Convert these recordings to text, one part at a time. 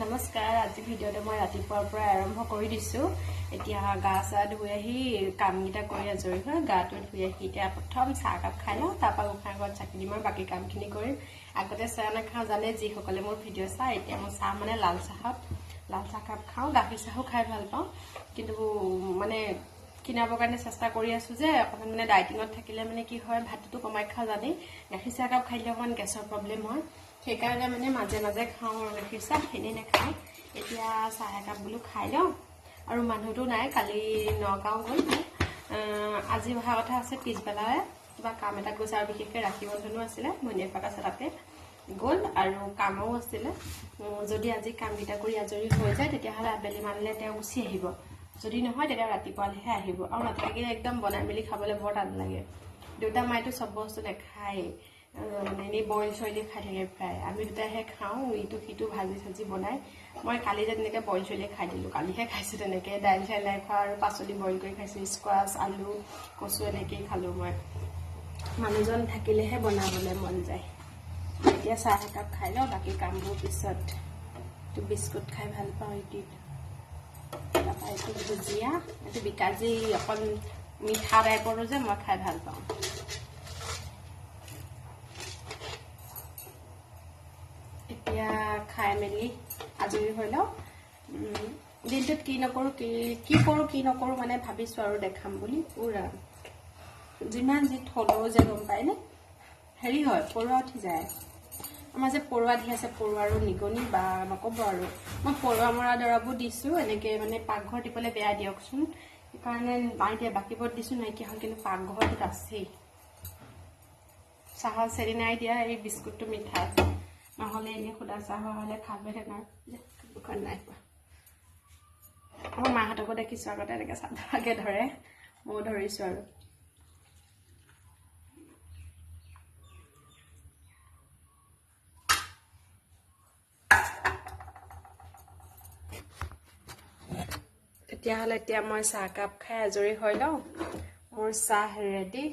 নমস্কাৰ। আজি ভিডিঅ'টো মই ৰাতিপুৱাৰ পৰাই আৰম্ভ কৰি দিছোঁ। এতিয়া গা চা ধুই আহি কামকেইটা কৰি আজৰি হৈ গাটো ধুই আহি এতিয়া প্ৰথম চাহ একাপ খাই লওঁ, তাৰপৰা গোঁসাই ঘৰত চাকি দিম আৰু বাকী কামখিনি কৰিম। আগতে চাহ নাখাওঁ জানে যিসকলে মোৰ ভিডিঅ' চায়। এতিয়া মই চাহ মানে লাল চাহত লাল চাহ কাপ খাওঁ, গাখীৰ চাহো খাই ভাল পাওঁ, কিন্তু মানে কিনাবৰ কাৰণে চেষ্টা কৰি আছোঁ যে অকণমান মানে ডায়েটিঙত থাকিলে মানে কি হয়, ভাতটো কমাই খাওঁ জানেই, গাখীৰ চাহ একাপ খাই দিলে অকণমান গেছৰ প্ৰব্লেম হয়, সেইকাৰণে মানে মাজে মাজে খাওঁ আৰু গাখীৰ চাহ, এনেই নাখাওঁ। এতিয়া চাহ একাপ বোলো খাই লওঁ। আৰু মানুহটো নাই, কালি নগাঁও গ'ল, আজি অহা কথা আছে পিছবেলা, কিবা কাম এটা গৈছে আৰু বিশেষকৈ ৰাখী বন্ধনো আছিলে, ভনীয়েকহঁত আছে তাতে গ'ল আৰু কামো আছিলে। যদি আজি কামকেইটা কৰি আজৰি হৈ যায় তেতিয়াহ'লে আবেলি মানলৈ তেওঁ গুচি আহিব, যদি নহয় তেতিয়া ৰাতিপুৱালৈহে আহিব। আৰু নাথাকিলে একদম বনাই মেলি খাবলৈ বৰ টান লাগে। দেউতা মায়েতো চব বস্তু নাখায়েই, মানে এনেই বইল চইলে খাই থাকে প্ৰায়, আমি দুটাহে খাওঁ, ইটো সিটো ভাজি চাজি বনাই। মই কালি যে তেনেকৈ বইল চইলে খাই দিলোঁ, কালিহে খাইছোঁ তেনেকৈ, দাইল চাইল নাই খোৱা আৰু পাচলি বইল কৰি খাইছোঁ, স্কোৱাচ আলু কচু এনেকেই খালোঁ মই। মানুহজন থাকিলেহে বনাবলৈ মন যায়। এতিয়া চাহ একাপ খাই লওঁ, বাকী কামবোৰ পিছত। এইটো বিস্কুট খাই ভাল পাওঁ এইটো, তাৰপৰা এইটো ভুজিয়া, এইটো বিকাজী অকণ মিঠা টাইপৰো যে মই খাই ভাল পাওঁ। এতিয়া খাই মেলি আজৰি হৈ লওঁ। দিনটোত কি নকৰোঁ কি কি কৰোঁ কি নকৰোঁ মানে ভাবিছোঁ আৰু দেখাম বুলি। উৰা যিমান যি থলেও যে গম পায়নে হেৰি হয়, পৰুৱা উঠি যায়। আমাৰ যে পৰুৱা ধেৰ আছে, পৰুৱা আৰু নিগনি বা নক'ব আৰু। মই পৰুৱা মৰা দৰৱো দিছোঁ, এনেকৈ মানে পাকঘৰ দিবলৈ বেয়া দিয়কচোন, সেইকাৰণে নাই দিয়া, বাকীবোৰত দিছোঁ নাইকিয়া হ'ল, কিন্তু পাকঘৰটোত আছেই। চাহৰ চেনি নাই দিয়া, এই বিস্কুটটো মিঠা আছে, নহ'লে এনেই সুদা চাহ হোৱা হ'লে খাব দুখন নাই খোৱা। আমাৰ মাহঁতকো দেখিছোঁ আগতে এনেকৈ চাদৰাকে ধৰে, ময়ো ধৰিছোঁ আৰু। তেতিয়াহ'লে এতিয়া মই চাহকাপ খাই আজৰি হৈ লওঁ। মোৰ চাহ ৰেডি,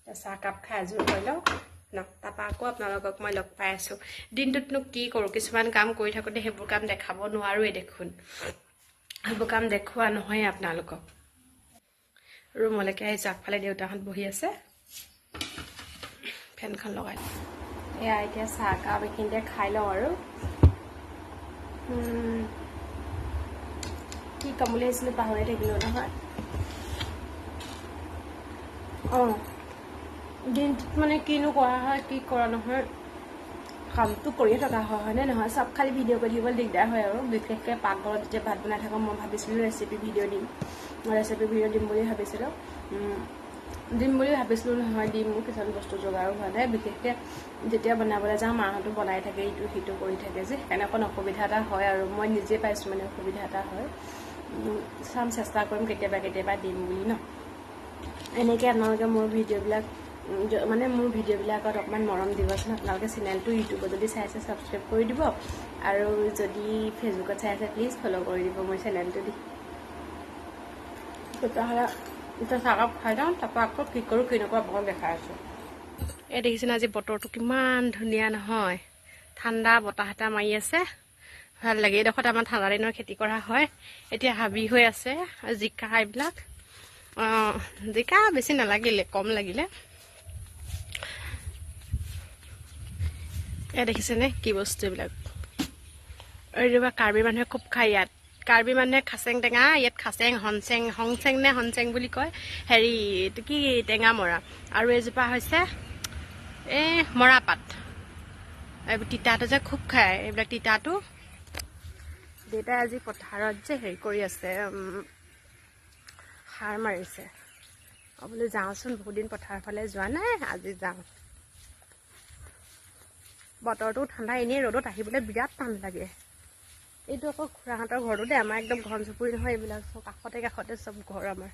চাহকাপ খাই আজৰি হৈ লওঁ ন, তাৰপৰা আকৌ আপোনালোকক মই লগ পাই আছোঁ। দিনটোতনো কি কৰোঁ, কিছুমান কাম কৰি থাকোঁতে সেইবোৰ কাম দেখাব নোৱাৰোৱেই দেখোন, সেইবোৰ কাম দেখুওৱা নহয়েই আপোনালোকক। ৰুমলৈকে আহিছোঁ, আগফালে দেউতাহঁত বহি আছে, ফেনখন লগাই। এয়া এতিয়া চাহকাপ এইখিনিতে খাই লওঁ আৰু। কি ক'ম বুলি আহিছিলোঁ পাহৰি থাকিলোঁ নহয়। অঁ, দিনটোত মানে কিনো কৰা হয় কি কৰা নহয়, কামটো কৰিয়ে থকা হয় হয়নে নহয়, চব খালি ভিডিঅ' কৰি থাকিবলৈ দিগদাৰ হয় আৰু। বিশেষকৈ পাকঘৰত যেতিয়া ভাত বনাই থাকোঁ, মই ভাবিছিলোঁ ৰেচিপি ভিডিঅ' দিম, ৰেচিপি ভিডিঅ' দিম বুলি ভাবিছিলোঁ, দিম বুলি ভাবিছিলোঁ নহয়, দিম, মোৰ কিছুমান বস্তু যোগাৰো হোৱা নাই। বিশেষকৈ যেতিয়া বনাবলৈ যাওঁ মাহঁতো বনাই থাকে, ইটো সিটো কৰি থাকে যে, সেইকাৰণে অকণ অসুবিধা এটা হয় আৰু মই নিজে পাইছোঁ মানে অসুবিধা এটা হয়। চাম, চেষ্টা কৰিম কেতিয়াবা কেতিয়াবা দিম বুলি ন। এনেকৈ আপোনালোকে মোৰ ভিডিঅ'বিলাক মানে মোৰ ভিডিঅ'বিলাকত অকণমান মৰম দিবচোন। আপোনালোকে চেনেলটো ইউটিউবত যদি চাই আছে ছাবস্ক্ৰাইব কৰি দিব, আৰু যদি ফেচবুকত চাই আছে প্লিজ ফ'ল' কৰি দিব মোৰ চেনেলটো দি। তেতিয়াহ'লে এতিয়া চাহকাপ খাই যাওঁ, তাৰপৰা আকৌ কি কৰোঁ কি নকৰোঁ আপোনালোকক দেখাই আছোঁ। এই দেখিছেনে আজি বতৰটো কিমান ধুনীয়া নহয়, ঠাণ্ডা বতাহ এটা মাৰি আছে, ভাল লাগে। এইডোখৰত আমাৰ ঠাণ্ডা দিনৰ খেতি কৰা হয়, এতিয়া হাবি হৈ আছে, জিকা এইবিলাক, জিকা বেছি নালাগিলে, কম লাগিলে। এয়া দেখিছেনে কি বস্তু এইবিলাক, এইবা কাৰ্বি মানুহে খুব খায় ইয়াত, কাৰ্বি মানুহে খাচেং টেঙা, ইয়াত খাচেং হনচেং হংচেং নে হনচেং বুলি কয়, হেৰি এইটো কি টেঙা মৰা। আৰু এইজোপা হৈছে এই মৰাপাত, এইবোৰ তিতাটো যে খুব খায়, এইবিলাক তিতাটো। দেউতাই আজি পথাৰত যে হেৰি কৰি আছে, সাৰ মাৰিছে। অ বোলো যাওঁচোন, বহুত দিন পথাৰৰ ফালে যোৱা নাই, আজি যাওঁ। বতৰটো ঠাণ্ডা, এনেই ৰ'দত আহিবলৈ বিৰাট টান লাগে। এইটো আকৌ খুৰাহঁতৰ ঘৰটো দেই, আমাৰ একদম ঘন চুবুৰী নহয়, এইবিলাক চব কাষতে কাষতে চব ঘৰ আমাৰ।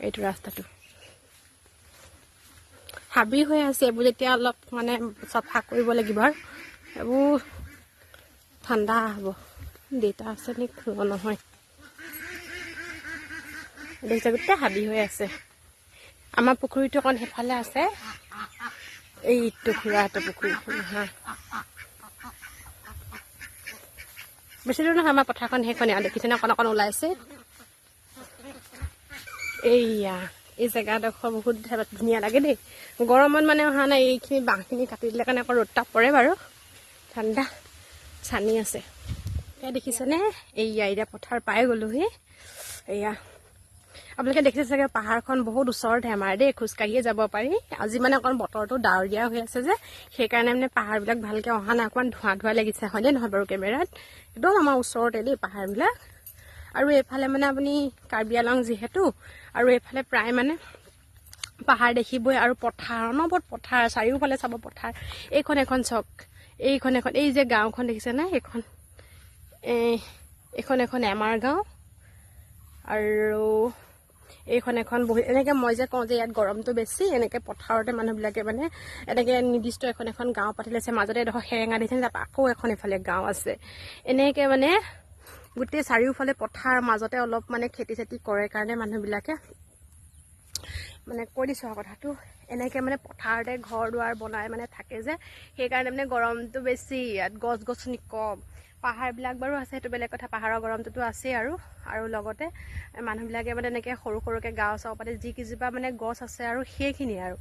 এইটো ৰাস্তাটো হাবি হৈ আছে, এইবোৰ যেতিয়া অলপ মানে চাফা কৰিব লাগিব আৰু এইবোৰ ঠাণ্ডা হ'ব। দেউতা আছে নে খুৰা নহয়, দেখিছে গোটেই হাবি হৈ আছে। আমাৰ পুখুৰীটো অকণ সেইফালে আছে, এইটো খুৰাহঁতৰ পুখুৰী। হা, বেছি দূৰ নহয়, আমাৰ পথাৰখন সেইখনে আৰু। দেখিছেনে অকণ অকণ ওলাইছে। এইয়া এই জেগাডোখৰ বহুত ধুনীয়া লাগে দেই। গৰমত মানে অহা নাই, এইখিনি বাঁহখিনি কাটি দিলে কাৰণে আকৌ ৰ'দ তাপ পৰে বাৰু, ঠাণ্ডা চানি আছে। এয়া দেখিছেনে, এইয়া এতিয়া পথাৰ পাই গ'লোহি। এয়া আপোনালোকে দেখিছে চাগে পাহাৰখন বহুত ওচৰতে আমাৰ দেই, খোজকাঢ়িয়ে যাব পাৰি। আজি মানে অকণ বতৰটো ডাৱৰীয়া হৈ আছে যে, সেইকাৰণে মানে পাহাৰবিলাক ভালকৈ অহা নাই, অকণমান ধোঁৱা ধোঁৱা লাগিছে, হয়নে নহয় বাৰু কেমেৰাত? একদম আমাৰ ওচৰতে দেই পাহাৰবিলাক। আৰু এইফালে মানে আপুনি কাৰ্বি আলং যিহেতু, আৰু এইফালে প্ৰায় মানে পাহাৰ দেখিবই, আৰু পথাৰ, অনবৰত পথাৰ, চাৰিওফালে চাব পথাৰ। এইখন এখন চক, এইখন এখন, এই যে গাঁওখন দেখিছেনে, এইখন এইখন এখন এমাৰ গাঁও। আৰু এইখন এখন বহি এনেকৈ মই যে কওঁ যে ইয়াত গৰমটো বেছি, এনেকৈ পথাৰতে মানুহবিলাকে মানে এনেকৈ নিৰ্দিষ্ট এখন এখন গাঁও পাতি লৈছে। মাজতে এডোখৰ সেৰেঙা দিছে, তাৰপৰা আকৌ এখন এইফালে গাঁও আছে। এনেকৈ মানে গোটেই চাৰিওফালে পথাৰ, মাজতে অলপ মানে খেতি চেতি কৰে কাৰণে মানুহবিলাকে মানে কৈ দিছোঁ আৰু কথাটো, এনেকৈ মানে পথাৰতে ঘৰ দুৱাৰ বনাই মানে থাকে যে, সেইকাৰণে মানে গৰমটো বেছি ইয়াত, গছ গছনি কম। পাহাৰবিলাক বাৰু আছে, সেইটো বেলেগ কথা, পাহাৰৰ গৰমটোতো আছেই। আৰু আৰু লগতে মানুহবিলাকে মানে এনেকৈ সৰু সৰুকৈ গাঁও চাও পাতি যি কেইজোপা মানে গছ আছে আৰু সেইখিনিয়ে আৰু,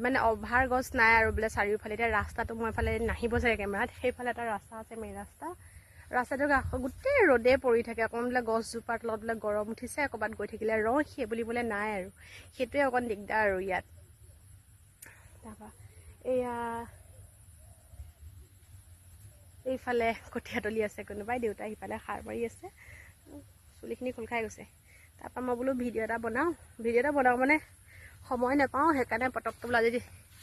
মানে অভাৰ গছ নাই আৰু বোলে চাৰিওফালে। এতিয়া ৰাস্তাটো মই এইফালে নাহিব চাগে কেমেৰাত, সেইফালে এটা ৰাস্তা আছে, মেইন ৰাস্তা, ৰাস্তাটোৰ কাষ গোটেই ৰ'দে পৰি থাকে। অকণমান বোলে গছজোপাৰ তলত বোলে গৰম উঠিছে, ক'ৰবাত গৈ থাকিলে ৰওঁ, সেই বুলিবলৈ নাই আৰু, সেইটোৱে অকণ দিগদাৰ আৰু ইয়াত। তাৰপৰা এয়া এইফালে কঠীয়া তলি আছে, কোনোবাই দেউতাই সিফালে সাৰ মাৰি আছে, চুলিখিনি খোল খাই গৈছে। তাৰপৰা মই বোলো ভিডিঅ' এটা বনাওঁ, ভিডিঅ' এটা বনাওঁ মানে সময় নাপাওঁ, সেইকাৰণে পটককৈ বোলো আজি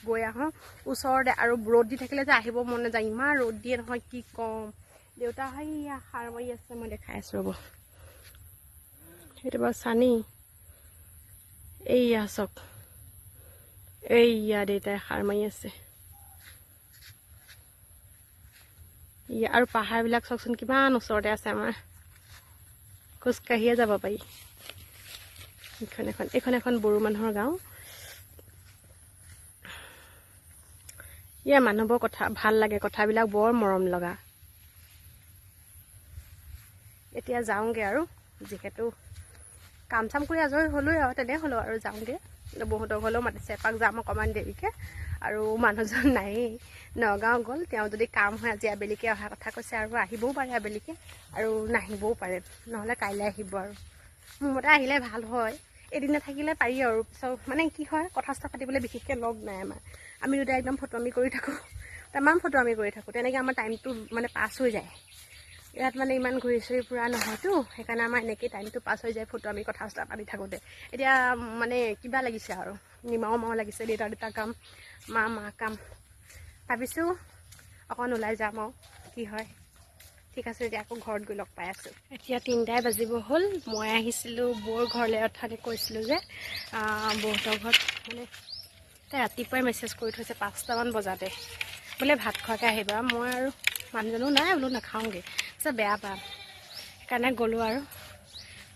গৈ আহোঁ ওচৰতে। আৰু ৰ'দ দি থাকিলে যে আহিব মন নাযায়, ইমান ৰ'দ দিয়ে নহয়, কি ক'ম। দেউতা সেইয়া সাৰ মাৰি আছে, মই দেখাই আছোঁ ৰ'ব। সেইটো বাৰু চানি, এইয়া চাওক, এইয়া দেউতাই সাৰ মাৰি আছে। আৰু পাহাৰবিলাক চাওকচোন কিমান ওচৰতে আছে আমাৰ, খোজকাঢ়িয়ে যাব পাৰি। এইখন এখন, এইখন এখন বড়ো মানুহৰ গাঁও। ইয়াৰ মানুহবোৰ কথা ভাল লাগে, কথাবিলাক বৰ মৰম লগা। এতিয়া যাওঁগৈ আৰু, যিহেতু কাম চাম কৰি আজৰি হ'লোৱে আৰু, তেনে হ'লেও আৰু যাওঁগৈ। বহুতৰ ঘৰলৈও মাতিছে, এপাক যাম অকণমান দেৰিকৈ। আৰু মানুহজন নায়েই, নগাঁও গ'ল। তেওঁ যদি কাম হয় আজি আবেলিকে অহা কথা কৈছে, আৰু আহিবও পাৰে আবেলিকে, আৰু নাহিবও পাৰে, নহ'লে কাইলৈ আহিব। আৰু মোৰ মতে আহিলে ভাল হয়, এদিন নাথাকিলে পাৰি আৰু। পিছত মানে কি হয়, কথা চথা পাতিবলৈ বিশেষকৈ লগ নাই আমাৰ, আমি দুটাই একদম ফটোৱামি কৰি থাকোঁ, তামাম ফটোৱামি কৰি থাকোঁ, তেনেকৈ আমাৰ টাইমটো মানে পাছ হৈ যায়। ইয়াত মানে ইমান ঘূৰি চুৰি ফুৰা নহয়তো, সেইকাৰণে আমাৰ এনেকেই টাইমটো পাছ হৈ যায় ফটোৱামি কথা চথা পাতি থাকোঁতে। এতিয়া মানে কিবা লাগিছে আৰু, নিমাও মাও লাগিছে, দেউতা দেউতা কাম, মা মা কাম। ভাবিছোঁ অকণ ওলাই যাম আৰু, কি হয়। ঠিক আছে, এতিয়া আকৌ ঘৰত গৈ লগ পাই আছোঁ। এতিয়া 3টাই বাজিব হ'ল। মই আহিছিলোঁ বৌৰ ঘৰলৈ, অথনি কৈছিলোঁ যে বৌহঁতৰ ঘৰত মানে তাই ৰাতিপুৱাই মেছেজ কৰি থৈছে 5টামান বজাতে, বোলে ভাত খোৱাকৈ আহিবা। মই আৰু মানুহজনো নাই, বোলো নাখাওঁগৈ, পিছত বেয়া পাম, সেইকাৰণে গ'লোঁ আৰু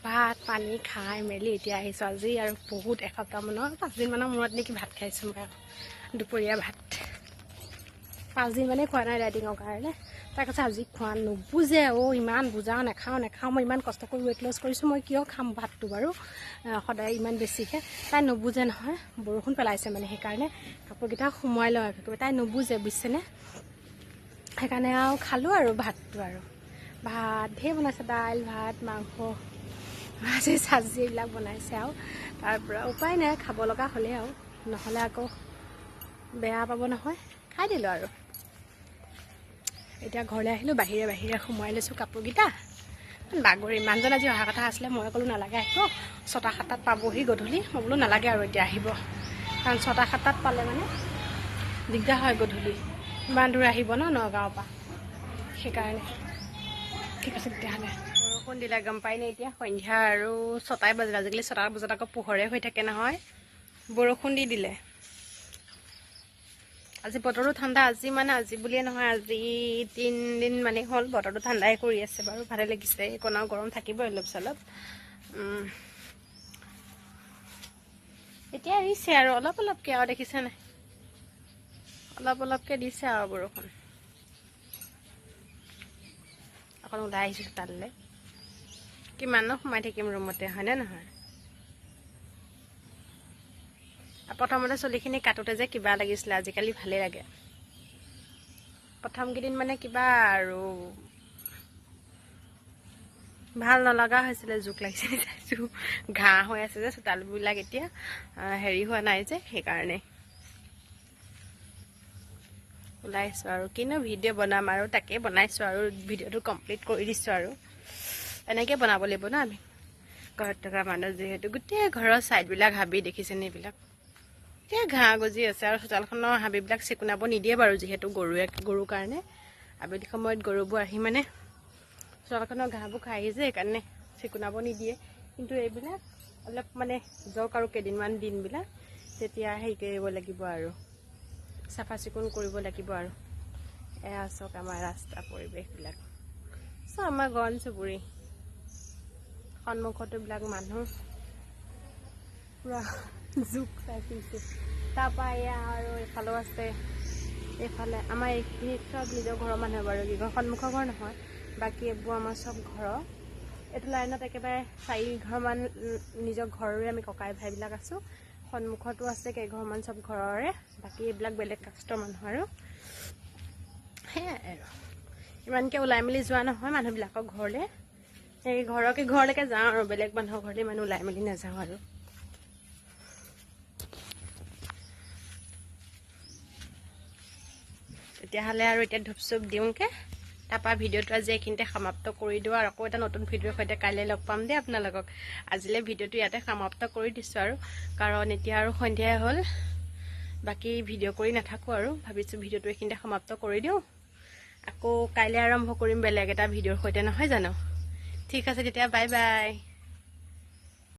ভাত পানী খাই মেলি এতিয়া আহিছোঁ। আজি আৰু বহুত এসপ্তাহমানৰ 5দিনমানৰ মূৰত নেকি ভাত খাইছোঁ মই, দুপৰীয়া ভাত। 5দিন মানে খোৱা নাই ডাইটিঙৰ কাৰণে। তাই কৈছে আজি খোৱা, নুবুজে অ', ইমান বুজাওঁ, নাখাওঁ নাখাওঁ, মই ইমান কষ্ট কৰি ৱেইট লছ কৰিছোঁ, মই কিয় খাম ভাতটো বাৰু সদায় ইমান বেছিকৈ। তাই নুবুজে নহয়, বৰষুণ পেলাইছে মানে, সেইকাৰণে কাপোৰকেইটা সোমোৱাই লওঁ। তাই নুবুজে বুজিছেনে, সেইকাৰণে আৰু খালোঁ আৰু ভাতটো। আৰু ভাত ঢেৰ বনাইছে, দাইল ভাত মাংস ভাজি চাজি এইবিলাক বনাইছে আৰু। তাৰপৰা উপায় নাই, খাব লগা হ'লে আৰু, নহ'লে আকৌ বেয়া পাব নহয়, খাই দিলোঁ আৰু। এতিয়া ঘৰলৈ আহিলোঁ, বাহিৰে বাহিৰে সোমোৱাই লৈছোঁ কাপোৰকেইটা। বাগৰি মানুহজন আজি অহা কথা আছিলে, মই ক'লোঁ নালাগে আহিব, 6টা 7টাত পাবহি গধূলি। মই বোলো নালাগে আৰু এতিয়া আহিব, কাৰণ 6টা 7টাত পালে মানে দিগদাৰ হয় গধূলি, ইমান দূৰ আহিব ন নগাঁৱৰ পৰা, সেইকাৰণে। ঠিক আছে তেতিয়াহ'লে। বৰষুণ দিলে গম পাই নে, এতিয়া সন্ধ্যা আৰু 6টাই বাজিলে। আজিকালি 6টা বজাত আকৌ পোহৰে হৈ থাকে নহয়, বৰষুণ দি দিলে। আজি বতৰটো ঠাণ্ডা, আজি মানে আজি বুলিয়ে নহয়, আজি 3 দিন মানে হ'ল বতৰটো ঠাণ্ডাই কৰি আছে বাৰু, ভালে লাগিছে। এইকণাও গৰম থাকিবই অলপ চলপ। এতিয়া আহিছে আৰু অলপ অলপকৈ আৰু, দেখিছে নাই, অলপ অলপকৈ দিছে আৰু বৰষুণ। অকণ ওলাই আহিছোঁ চোতাললৈ। কিমাননো সোমাই থাকিম ৰুমতে, হয়নে নহয়? প্ৰথমতে চুলিখিনি কাটোতে যে কিবা লাগিছিলে, আজিকালি ভালেই লাগে। প্ৰথম কেইদিন মানে কিবা আৰু ভাল নলগা হৈছিলে, জোক লাগিছে চাইছোঁ, ঘাঁহ হৈ আছে যে চোতালবিলাক এতিয়া হেৰি হোৱা নাই যে, সেইকাৰণে ওলাইছোঁ আৰু। কিনো ভিডিঅ' বনাম আৰু, তাকে বনাইছোঁ আৰু ভিডিঅ'টো কমপ্লিট কৰি দিছোঁ আৰু। এনেকৈ বনাব লাগিব ন আমি ঘৰত থকা মানুহ যিহেতু। গোটেই ঘৰৰ ছাইডবিলাক হাবি দেখিছেনে এইবিলাক, এতিয়া ঘাঁহ গজি আছে। আৰু চোতালখনৰ হাবিবিলাক চিকুণাব নিদিয়ে বাৰু, যিহেতু গৰুৰ কাৰণে। আবেলি সময়ত গৰুবোৰ আহি মানে চোতালখনৰ ঘাঁহবোৰ খাই আহি যে, সেইকাৰণে চিকুণাব নিদিয়ে। কিন্তু এইবিলাক অলপ মানে যাওক আৰু কেইদিনমান দিনবিলাক, তেতিয়া হেৰি কৰিব লাগিব আৰু, চাফা চিকুণ কৰিব লাগিব আৰু। এয়া চাওক আমাৰ ৰাস্তা পৰিৱেশবিলাক, চব আমাৰ গণ চুবুৰী, সন্মুখতো এইবিলাক মানুহ পূৰা জোক চাই ফুৰিছে। তাৰপৰা এয়া আৰু এইফালেও আছে, এইফালে আমাৰ এইখিনিত চব নিজৰ ঘৰৰ মানুহ বাৰু, কি কয় সন্মুখৰ ঘৰ নহয়, বাকী এইবোৰ আমাৰ চব ঘৰৰ। এইটো লাইনত একেবাৰে 4 ঘৰমান নিজৰ ঘৰৰে আমি ককাই ভাইবিলাক আছোঁ। সন্মুখতো আছে কেইঘৰমান চব ঘৰৰে, বাকী এইবিলাক বেলেগ কাষ্টৰ মানুহ আৰু। সেয়াই আৰু, ইমানকৈ ওলাই মেলি যোৱা নহয় মানুহবিলাকৰ ঘৰলৈ, সেই ঘৰকে ঘৰলৈকে যাওঁ আৰু, বেলেগ মানুহৰ ঘৰলৈ ইমান ওলাই মেলি নাযাওঁ আৰু। তেতিয়াহ'লে আৰু এতিয়া ধূপ চুপ দিওঁগৈ, তাৰপৰা ভিডিঅ'টো আজি এইখিনিতে সমাপ্ত কৰি দিওঁ আৰু আকৌ এটা নতুন ভিডিঅ'ৰ সৈতে কাইলৈ লগ পাম দেই আপোনালোকক। আজিলৈ ভিডিঅ'টো ইয়াতে সমাপ্ত কৰি দিছোঁ আৰু, কাৰণ এতিয়া আৰু সন্ধিয়াই হ'ল, বাকী ভিডিঅ' কৰি নাথাকোঁ আৰু। ভাবিছোঁ ভিডিঅ'টো এইখিনিতে সমাপ্ত কৰি দিওঁ, আকৌ কাইলৈ আৰম্ভ কৰিম বেলেগ এটা ভিডিঅ'ৰ সৈতে, নহয় জানো? ঠিক আছে তেতিয়া, বাই বাই।